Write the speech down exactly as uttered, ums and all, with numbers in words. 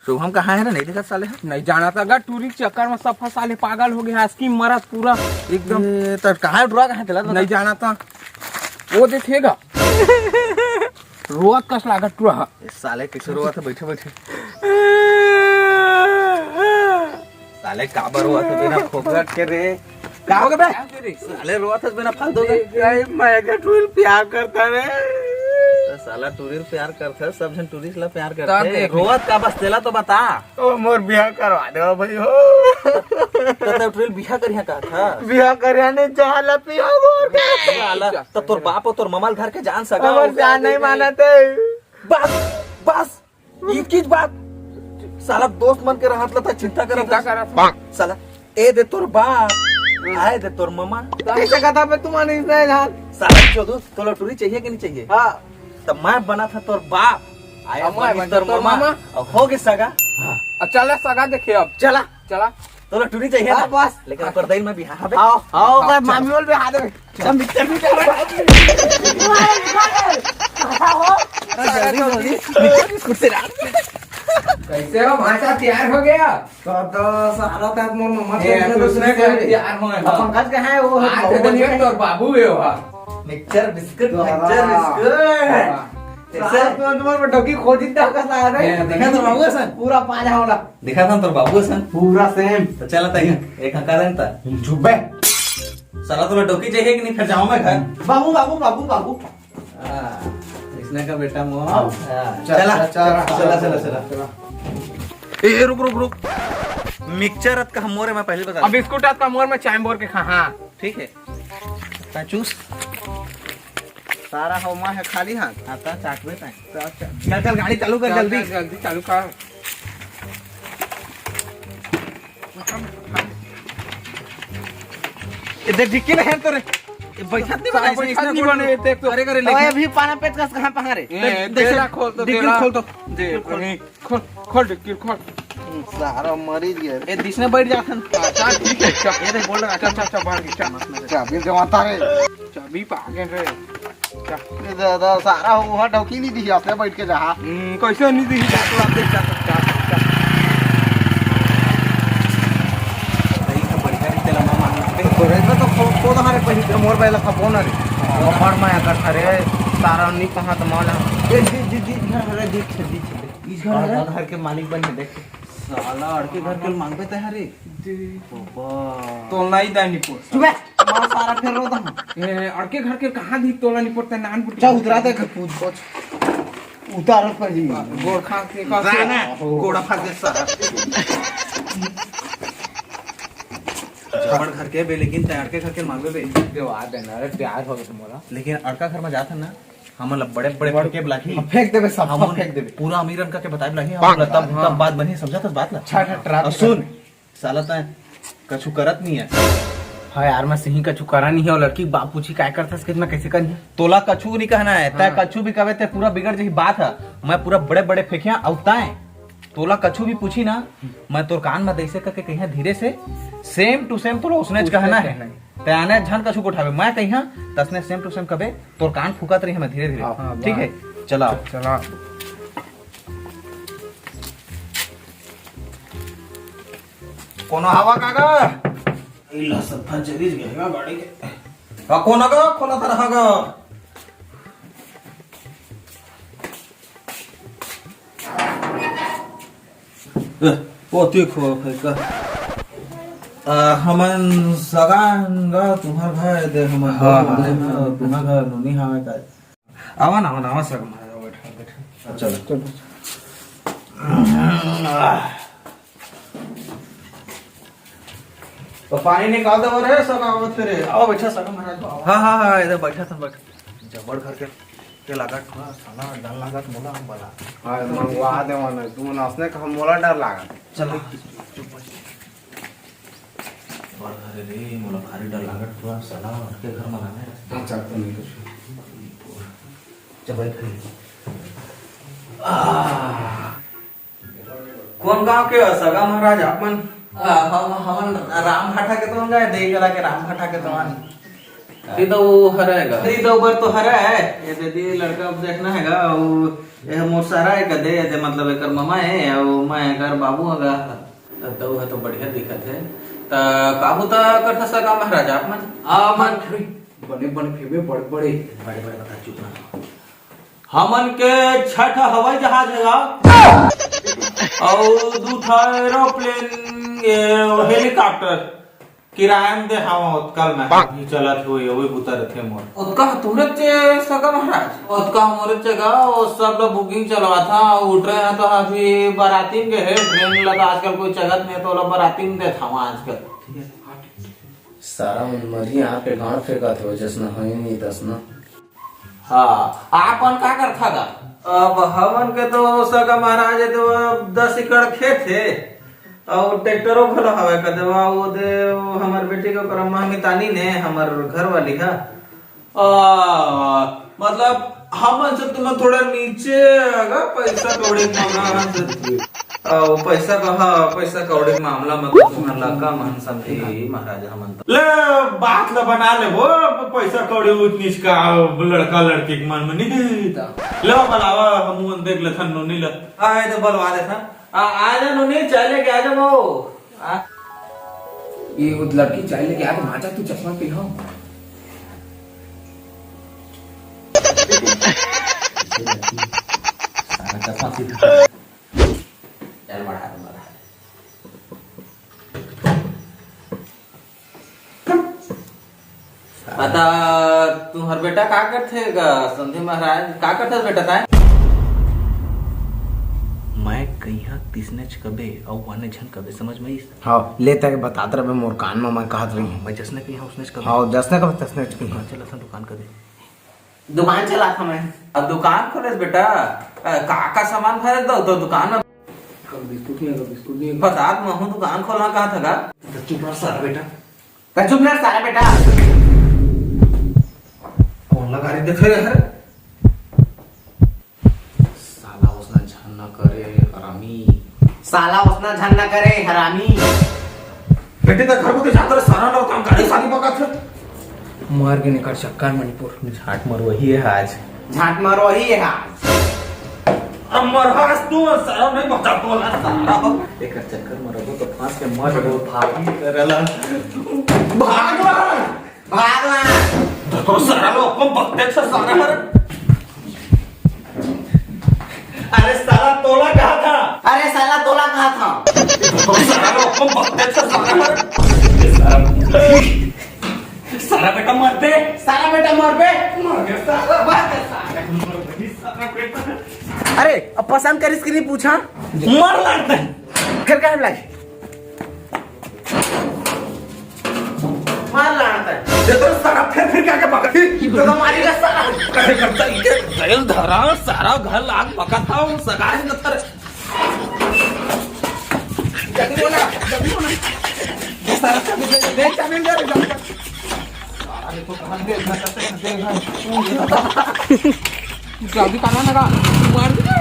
शुभम कहाँ हे रे? नहीं देखा साले। नहीं जाना था गा, टूरी के चक्कर में सब साले पागल हो गया, हंस की मरत पूरा एकदम। ए, तो कहाँ हे टूरा, कहाँ हे तेला? नहीं जाना था। वो देखेगा। रोवत कस लागत टूरा हा। ए, साले कैसे रोवत हे बैठे बैठे? साले काबर रोवत हे बिना फोकट के रे? का हो गे बे? साले रोवत हस बिना फालतू के। ए, मैं के टूरी प्यार करता रे। तो साला टूरी प्यार करता, सब झन टूरी ला प्यार करते। देख। रोवत का बस तेला तो बता। ओ, मोर बिहा करवा दे भाई हो। तो तब टूरी बिहा करिया का था? बिहा करिया नहीं, जहाँ ला पिया वो। साला, तो तोर बाप और तोर ममा ल धर के जान सका। हमर जान नहीं मानत हे। बस, बस। इतकीच बात। साला दोस्त मन के रहत ला त चिंता करत चिंता हस। करत हस। साला, ए दे तोर बाप, आए दे तोर ममा। कैसे कहता बे तुम नहीं जान? साला चोदू, तोला टूरी चाहिए कि नहीं चाहिए? हाँ। त मैं बना था तोर बाप, आए अब मैं बनी बन तोर तोर ममा, ममा। और हो गे सगा। हाँ। अब चला सगा देखे अब। चला। चला। तोला टूरी चाहिए हाँ, ना? बस। लेकिन ओकर दई में बिहा हबे। आओ, आओ, ओकर चल। मामी बोल बिहा देबे। चल, मिक्सचर भी चल। जल्दी, जल्दी। मिक्सचर बिस्कुट से रात में। कैसे हो भाई साहब, तैयार हो गया? तो, तो सारा तक मोर मम्मा ए, के तो दूसरे दूसरे के तैयार हो, हाँ। पंकज कहाँ है? वो आज तो वो देखो, तो बाबू भी हो, हाँ। मिक्सचर बिस्कुट, तो मिक्सचर हाँ। बिस्कुट। हाँ। कैसे? सारा तो तुम्हारे डोकी खोजी तक का सारा है। ए, देखा तो बाबू असन? पूरा पाजा वाला। देखा था तोर बाबू असन? पूरा सेम। तो चला तई, एक हंका दे ता। चुप बे। साला तोला डोकी चाहिए कि नहीं? फिर जाऊं मैं घर। बाबू, बाबू, बाबू, बाबू। हाँ, इसने का बेटा मोर। हाँ। हाँ, चल, चला, चल, चल, चला, चला, चला। चला। ए, ए, रुक, रुक, रुक। मिक्सचर अतका मोर हे, मैं पहले बता अब दूं। बिस्कुट अतका मोर में चाय बोर के खा, हाँ। ठीक है। ता चूस। सारा हो माँ है खाली हाथ। हाँ, ता चाटबे ताई। ता चाट। चल, चल, गाड़ी चालू कर चल, जल्दी। चल, जल्दी चालू कर। ए, देख, डिक्की में है तो रे। ए, बैठत नहीं बना, साला ऐसे बैठत इसने नहीं बोल बने, देख तो। करे, करे, ओए, लेकिन अभी पाना पेचकस कहाँ पहा रे? ए, देख, देख, तेला खोल तो, डिक्की तेला। खोल तो। दे, खोल। खोल, खोल, डिक्की खोल। हम्म, सारा मरी गया रे। ए, दिस में बैठ जाथन। हाँ, चल, ठीक है, चल। ये देख, बोल रहा, चल, चल, चल, बाहर की, चल। चाबी जमाता रे। चाबी पागे रे। चल। ए दादा, सारा वहाँ डौकी नहीं दिही, अपने बैठ के जहाँ। हम्म, कैसे नहीं दिही? चल, चल, देख, चल, चल, चल, चल। सही है, बढ़िया नहीं चला, मामा। तो रेलवे तो खो, खो दहा रे, पहले मोर बैला खपो ना रे। हाँ। वो फड़ माया कर, अरे, सारा नहीं कहाँ तो मौला। ए, जी, जी, जी, घर, अरे, देख, देख, देख। इस घर घर, है? घर के मालिक बन के देख। साला अड़के घर के मांगबे ते हरे। जी। बाबा। तो नहीं दाई नहीं पोस। चुप है। मां सारा फेर रो दम। ए, अड़के घर के कहां दी तोला नहीं पोते नान बुटी। चल उतरा दे घर कूद को। उतार पर जी। गोड़ खा के का जाना। गोड़ा फाड़ दे सारा। हमर घर के बे, लेकिन ते अड़के घर के मांगबे बे। देवा देना, अरे प्यार हो गया तुम्हारा। लेकिन अड़का घर में जात है ना, हमन ला बड़े-बड़े बड़-, फेंके ला लगही। हम फेंक देबे, सब हमन फेंक देबे। पूरा अमीर अनका के बताए ला लगही, हमन ला तब, हाँ। तब बात बनही, समझत हस बात ला? अच्छा, अच्छा, ट्रैप अउ सुन, साला तैं कछु करत नहीं है। हाँ यार, मैं सही कछु करा नहीं है, अउ लड़की के बाप पूछी, "काय करथस?" कि मैं कैसे करनी है? तोला कछु नहीं कहना है, तैं हाँ। कछु भी कहबे, तैं पूरा बिगड़ जही बात है। मैं पूरा बड़े-बड़े फेंकिया, अउ तैं तोला कछु भी पूछी ना, मैं तोर कान में जैसे करके कहिया धीरे से, same to same तोला उसने ज उसने कहना है। कहना है। तैं आने झन कछु को उठावे, मैं कहिया, तसने same to same कबे, तोर कान फूकत रही हमें धीरे धीरे। हाँ, ठीक है, चला। चला। कोनो हवा काका? इला सफा जरीज गएगा गाड़ी के। का कोन गा? खोला तरह गा। ए, ओ, तू खो, भाई का। आ, हमन सगान गा, तुम्हार घर दे, हमर हाँ, घर हाँ। दे, तुम्हार घर नोनी हवे का। आवा ना, आवा ना, आवा सगा महाराज, आवा, बैठा, बैठा। चलो। चलो। तो पानी निकाल दे रे, सगा आवत रे। आवा, बैठा सगा महाराज, आवा। हाँ, हाँ, हाँ, इधर बैठा था, बैठा। जबड़ घर के, के लागत, हाँ, साला डर लागत, मोला हम बला। हाँ, मंगवा दे, मन, तू नसने का मोला डर लागत। चल, चुप, चुप, चुप। बड़ घर रे, मोला भारी डर लागत, पूरा साला अड़के घर में लाने रस्ता। हाँ, चल, तो नहीं कुछ। चल, बैठ, बैठ। आ, कौन गांव के हो, सगा महाराज, आप मन? आ, हम, हमन राम भाटा के तो गाय, देई करा के राम भाटा के तो आन। हरी दऊ हरय गा। हरी दऊ बर तो हरय। ये दे दी लड़का अब देखना हे गा। अउ ये मोर सारा हे कदे, ये दे मतलब एकर ममा हे, अउ मैं एकर बाबू हगा। दऊ ह तो बढ़िया दिखत हे। त काबू त करथा सगा महाराज आप मन? आ मन बने बने फेबे बड़ बड़े। बड़े बड़े बता, चुप रह। हमन के छठ हवाई जहाज हे गा। अउ दू ठा एरोप्लेन, ये हेलीकॉप्टर। किराया म दे हवं, ओतका म अभी चलत होई, ओही बुता रथे मोर। ओतका ह तुरत चे सगा महाराज। ओतका ह मोरे चे गा, ओ सब ल बुकिंग चलवाथा, उठ रहे हैं तो अभी बाराती म गे हे, ट्रेन ल तो आजकल कोई चघत नहीं, तो ओला बाराती म देत हवं आजकल। सारा मन मरिया पे गांड फेंकत हो, जसना है नहीं तसना। हाँ, आप मन का करथा गा? अब हमन के तो सगा महाराज हे, तो अब दस एकड़ खेत हे, अउ ट्रैक्टरो घलो हवय का देवा, वो दे, वो हमर बेटी के ओकर अम्मा मितानी ने, हमर घर वाली हा। आ, मतलब, हमन से तुमन थोड़ा नीचे अगा पैसा कौड़ी के मामला से। अउ पैसा कहा, पैसा कौड़ी के मामला म तो तुमन ला कम हन समझे महाराज हमन तो। ले, बात ला बना ले वो, पैसा कौड़ी ऊंच नीच का लड़का लड़की के मन में नहीं। ले, बुलावा, हमू मन देख लेथन नोनी ला। आए तो बुलवा देथन। आ, आ जा नोनी, चाय लेके आ जा वो। आ। ये वो लड़की चाय लेके आ, तो माचा तू चश्मा पहनाओ। सारा चश्मा सीधा। चल, बढ़ा दे, बढ़ा दे। बता, तुंहर बेटा का करथे गा, समधी महाराज? का करथस बेटा तैं? मैं कहिहां तिसनेच कबे, अउ आने झन कबे, समझ में आइस? हाँ, ले तैं बतात रहे मोर कान में, मैं कहत रही। मैं जसने कहिहां उसनेच कबे। हाँ, जसने कबे, तसनेच कहिहां। हाँ, चल, असन दुकान कबे। दुकान चलात हंव मैं। अब दुकान खोलेस बेटा, अ, का, का सामान भरे दो तो दुकान में? कब बिस्कुट नहीं, कब बिस्कुट नहीं। बतात महूं दुकान खोलना कहत हंव गा। तो चुप रह सारा बेटा। तो चुप रह सारा बेटा। कौन लगा रहे देखे रहे? साला ओसना झन न करे हरामी। साला ओसना झन न करे हरामी। बेटी, त घर को तो जाकर सारा लोग काम करे, शादी पका थे। मर के निकल चक्कर मणिपुर। झांट मरवही है आज। झांट मरवही है आज। अब मरवास तू, सारा नहीं बता बोला, सारा हो। एकर चक्कर मरबो तो फांस के मर जाबो, भागी करला। भाग ला। भाग ला। तो सारा लोग अपन बकते छ सारा हर। अरे साला तोला कहा था? अरे साला तोला कहा था? तो सारा लोग अपन बकते छ सारा हर। सारा, सारा बेटा मरते। सारा बेटा मरबे। मर गया सारा। मर गया सारा। मर गया सारा बेटा। अरे, अब पसंद करिस कि नहीं पूछा? मर लगता है। फिर काहे लाई? मार लानत है। ये तो सारा फिर, फिर क्या, क्या पकड़? तो, तो मारी का सारा। अरे करता ये तेल धरा, सारा घर लाग पका था, वो सगाई में था। जल्दी बोला, जल्दी बोला। ये सारा चाबी दे, दे, चाबी दे, दे। सारा देखो कहाँ दे, इतना करते, करते, करते। चाबी कहाँ लगा? मार दिया।